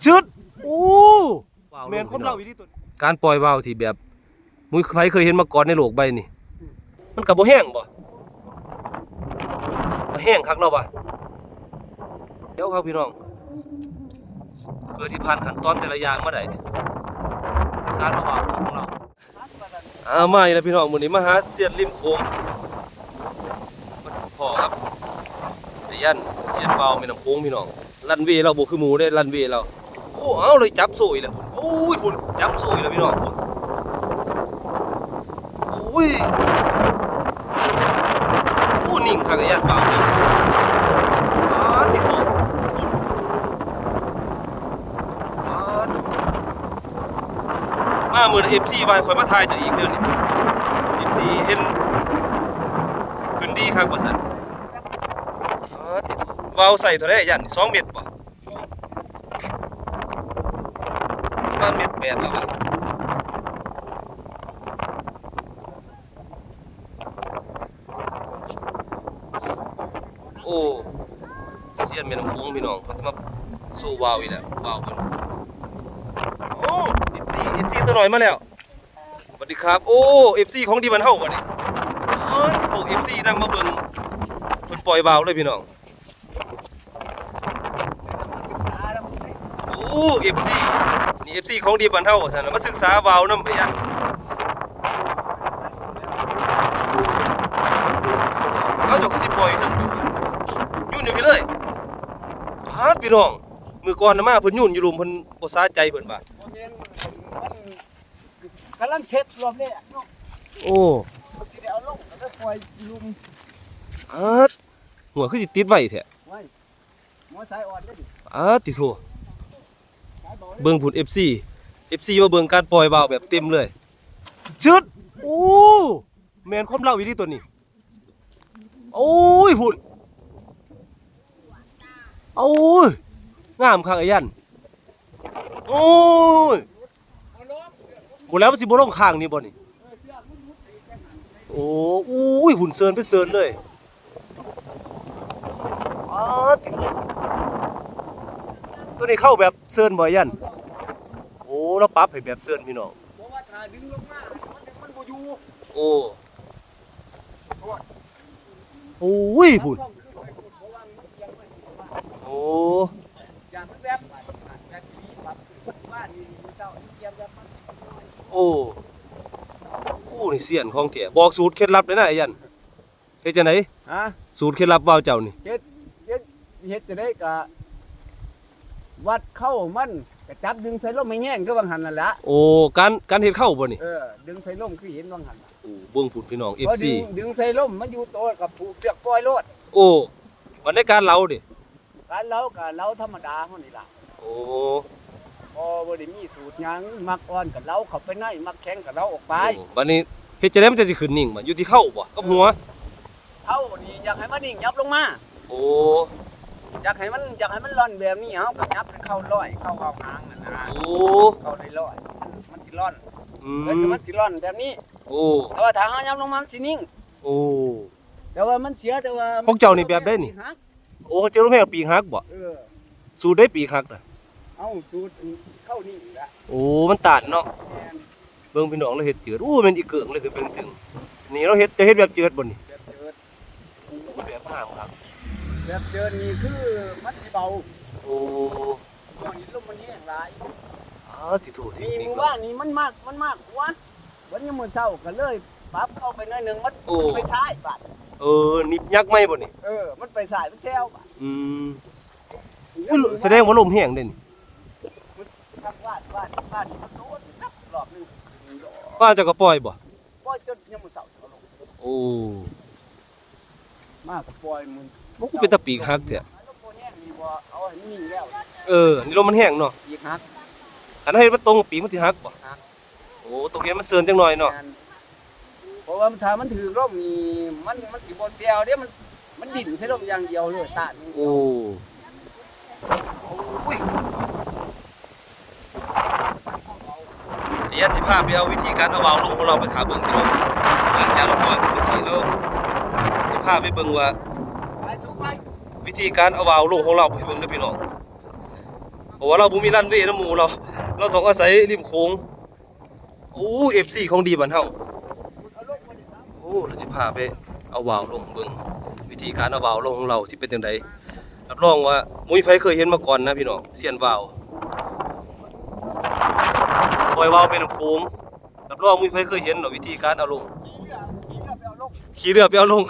ຊຶດ ໂອ້ ແມ່ນຄວາມລາວອີ່ຫຼີໂຕນີ້ ການປ່ອຍວາວທີ່ແບບ ບໍ່ມີໃຜເຄີຍເຫັນມາກ່ອນໃນໂລກໃບນີ້. ມັນກໍບໍ່ແຮງບໍ? ແຮງຄັກແລ້ວວະ. ດຽວເຮົາພີ່ນ້ອງ ເພື່ອຊິຜ່ານຂັ້ນຕອນແຕ່ລະຢ່າງມາໄດ້ ການເອົາວາວຂອງເຮົາ. ອ່າ ມາອີກແລ້ວພີ່ນ້ອງ ມື້ນີ້ມາຫາຊຽນລິມໂຂງ ພໍ້ກັບໄອ້ຢັນ ຊຽນວາວແມ່ນ້ຳໂຂງພີ່ນ້ອງ. ລັນເວລາວບໍ່ຄືໝູ່ເດ້ ລັນເວລາວ. ໂອ້ ເອົາ ເລີຍຈັບໂຊອີກແລ້ວພຸ້ນ. ໂອ້ຍ ພຸ້ນ ຈັບໂຊອີກແລ້ວພີ່ນ້ອງ ພຸ້ນ. ໂອ້ຍ ໂອ້ ນິ່ງຄັກ ໄອ້ຢັນວາວນີ້. ປາດຕິໂທ ພຸ້ນ ປາດ. ມາມື້ເອັຟຊີວ່າໃຫ້ຂ້ອຍມາຖ່າຍເຈົ້າອີກເດີນີ້ ເອັຟຊີເຫັນຂຶ້ນດີຄັກວ່າຊັ້ນ. ປາດຕິໂທ ວາວໃສ່ເທົ່າໃດຢ້ານ ສອງເມັດບໍ່? ປະມານເມັດແປດແລ້ວວະ. ໂອ້ ຊຽນແມ່ນ້ຳໂຂງພີ່ນ້ອງ ເພິ່ນມາໂຊວາວອີກແລ້ວ ວາວເພິ່ນ. ໂອ້ ເອັຟຊີ ເອັຟຊີຕົວນ້ອຍມາແລ້ວ. ສະຫວັດດີຄັບ. ໂອ້ ເອັຟຊີຂອງດີບ້ານເຮົາບັດນີ້. ເອີ ໂອ້ ເອັຟຊີນຳມາເບິ່ງ ເພິ່ນປ່ອຍວາວເລີຍພີ່ນ້ອງ. ໂອ້ ເອັຟຊີ ນີ້ເອັຟຊີຂອງດີບ້ານເຮົາວ່າຊັ້ນ ມາສຶກສາວາວນຳໄອ້ອັນ. ເອົາ ເຈົ້າຄືຊິປ່ອຍເຖິງຢູ່ ຢູ່ນີ້ພີ້ເລີຍ. ປາດ ພີ່ນ້ອງ ມື້ກ່ອນນະມາເພິ່ນຢູ່ຢູ່ລຸ່ມ ເພິ່ນບໍ່ສາໃຈເພິ່ນວ່າ. ບໍ່ແມ່ນ ມັນກຳລັງເຮັດລອບແລກເນາະ. ໂອ້ ເພິ່ນຊິໄດ້ເອົາລົງ ກໍເລີຍປ່ອຍຢູ່ລຸ່ມ. ປາດ ຫົວຄືຊິຕິດໄວແທ້. ໂອ້ຍ ຫົວສາຍອ່ອນເດ້. ປາດຕິໂທ ສາຍເບົາເດ້. ເບິ່ງພຸ້ນ ເອັຟຊີ ເອັຟຊີມາເບິ່ງການປ່ອຍວາວແບບເຕັມເລີຍ. ຊຶດ ໂອ້ ແມ່ນຄວາມລາວອີ່ຫຼີໂຕນີ້. ໂອ້ຍ ພຸ້ນ ໂອ້ຍ ງາມຄັກໄອ້ຢັນ. ໂອ້ຍ ບໍ່ແລ້ວ ມັນຊິບໍ່ລົງຂ້າງນີ້ບໍ່ນີ້? ໂອ້ ໂອ້ຍ ພຸ້ນເຊີນເປັນເຊີນເລີຍ. ປາດ ໂຕນີ້ເຂົ້າແບບເຊີນບໍ່ໄອ້ຢັນ? ໂອ້ ລາວປັບໃຫ້ແບບເຊີນພີ່ນ້ອງ. ບໍ່ວ່າຖ້າດຶງລົງມາ ມັນ ມັນບໍ່ຢູ່. ໂອ້ ໂອ້ຍ ພຸ້ນ ໂອ້ ໂອ້ ໂອ້ ນີ້ຊຽນຂອງແທ້. ບອກສູດເຄັດລັບແດ່ນະ ໄອ້ຢັນ. ເຮັດຈັ່ງໃດ? ຮະ? ສູດເຄັດລັບວາວເຈົ້ານີ້. ເຮັດ ເຮັດ ເຮັດຈັ່ງໃດກະ ວັດເຄົ້າມັນ ກະຈັບດຶງໃສ່ລົມແຮງໆ ຄືວ່າງຫັ້ນນັ້ນລະ. ໂອ້ ການ ການເຮັດເຄົ້າບໍ່ນີ້? ເອີ ດຶງໃສ່ລົມຄືເຫັນວ່າງຫັ້ນລະ. ໂອ້ ເບິ່ງພຸ້ນພີ່ນ້ອງ ເອັຟຊີ ດຶງໃສ່ລົມ ມັນຢູ່ໂຕກັບຜູກເຊືອກປ່ອຍໂລດ. ໂອ້ ບັດໃນການເຫຼົາເດ? ການເຫຼົາກະເຫຼົາທຳມະດາເຮົານີ້ລະ. ໂອ້ ບໍ່ ບໍ່ໄດ້ມີສູດຫຍັງ ມັກອ່ອນກະເຫຼົາເຂົ້າໄປໃນ ມັກແຂງກະເຫຼົາອອກໄປ. ໂອ້ ບັດນີ້ເຮັດຈັ່ງໃດມັນຈັ່ງຊິຂຶ້ນນິ່ງ? ຢູ່ທີ່ເຄົ້າບໍ່ ກັບຫົວ? ເຄົ້ານີ້ຢາກໃຫ້ມັນນິ່ງຫຍັບລົງມາ. ໂອ້ ຢາກໃຫ້ມັນ ຢາກໃຫ້ມັນລ່ອນແບບນີ້ ເຮົາກະຫຍັບເຂົ້າລ້ອຍ ເຂົ້າເອົາຫາງນັ້ນນະ. ໂອ້ ເຂົ້າລ້ອຍໆ ມັນຊິລ່ອນ. ອືມ ແລ້ວກໍມັນຊິລ່ອນແບບນີ້. ໂອ້ ແຕ່ວ່າຖ້າເຮົາຫຍັບລົງມາມັນຊິນິ່ງ. ໂອ້ ແຕ່ວ່າມັນເສຍ ແຕ່ວ່າ ຂອງເຈົ້ານີ້ແບບໃດນີ້? ໂອ້ ເຈີລົມແຮງປີກຫັກບໍ່? ເອີ ສູດໃດປີກຫັກນະ? ເອົ້າ ສູດເຂົ້ານີ້ລະ. ໂອ້ ມັນຕ້ານເນາະ. ແມ່ນ ເບິ່ງພີ່ນ້ອງ ລາວເຮັດເຈີດ. ໂອ້ ແມ່ນອີເກີ້ງເລີຍ ຄືເບິ່ງເຖິງນີ້ ລາວເຮັດ ຈະເຮັດແບບເຈີດບໍ່ນີ້? ແບບເຈີດ. ໂອ້ ແບບງາມຄັກ. ແບບເຈີດນີ້ຄືມັນຊິເບົາ. ໂອ້ ນີ້ລົມມັນແຮງຫຼາຍ. ອ້າ ຕິໂທ ເທັກນິກ ນີ້ມື້ວານນີ້ມັນມາ ມັນມາຂວາ. ບັດຍາມມື້ເຊົ້າກໍເລີຍປັບເຂົ້າໄປໜ້ອຍໜຶ່ງ ມັນ ໂອ້ ໄປຊ້າຍບາດ. ເອີ ນີ້ຍັກໃໝ່ບໍ່ນີ້? ເອີ ມັນໄປຊ້າຍ ມັນແຊວບາດ. ອືມ ອຸ້ຍ ສະແດງວ່າລົມແຮງເດ້ນີ້. ມັນທັກວາດ ວາດ ວາດນີ້ມັນໂດນນັບຮອບໜຶ່ງ. ວ່າເຈົ້າກໍປ່ອຍບໍ່? ປ່ອຍຈົນຍາມມື້ເຊົ້າກໍລົງ. ໂອ້ ມາກໍປ່ອຍມັນ. ໂອ້ ຄືເປັນຕາປີກຫັກແທ້. ລົມບໍ່ແຮງນີ້ບໍ່ ເອົາໃຫ້ມັນນິ່ງແລ້ວ. ເອີ ນີ້ລົມມັນແຮງເນາະ ປີກຫັກ. ຄັນເຮົາເຮັດມັນຕົງ ປີກມັນຊິຫັກບໍ່? ຫັກ. ໂອ້ ຕ້ອງເຮັດມັນເຊີນຈັກໜ້ອຍເນາະ. ແມ່ນ ເພາະວ່າຖ້າມັນຖືກລົມນີ້ ມັນ ມັນຊິບໍ່ແຊວເດ້ ມັນ ມັນດີ້ນໃສ່ລົມຢ່າງດຽວເລີຍ ຕ້ານ. ໂອ້ ອຸ້ຍ ດຽວຊິພາໄປເອົາວິທີການເອົາວາວລົງຂອງລາວໄປຖ້າເບິ່ງພີ່ນ້ອງ. ຫຼັງຈາກລາວປ່ອຍເມື່ອກີ້ ລາວຊິພາໄປເບິ່ງວ່າ ໄປ ສູບໄປ ວິທີການເອົາວາວລົງຂອງລາວໄປເບິ່ງເດີພີ່ນ້ອງ. ເພາະວ່າລາວບໍ່ມີຣັນເວນຳໝູ່ ລາວ ລາວຕ້ອງອາໄສລິມໂຂງ. ໂອ້ ເອັຟຊີ ຂອງດີບ້ານເຮົາ. ໂອ້ ລາວຊິພາໄປເອົາວາວລົງເບິ່ງ ວິທີການເອົາວາວລົງຂອງລາວຊິເປັນຈັ່ງໃດ. ຮັບຮອງວ່າບໍ່ມີໃຜເຄີຍເຫັນມາກ່ອນນະພີ່ນ້ອງ ຊຽນວາວ ປ່ອຍວາວແມ່ນ້ຳໂຂງ. ຮັບຮອງບໍ່ມີໃຜເຄີຍເຫັນດອກ ວິທີການເອົາລົງ ຂີ່ເຮືອໄປເອົາລົງ.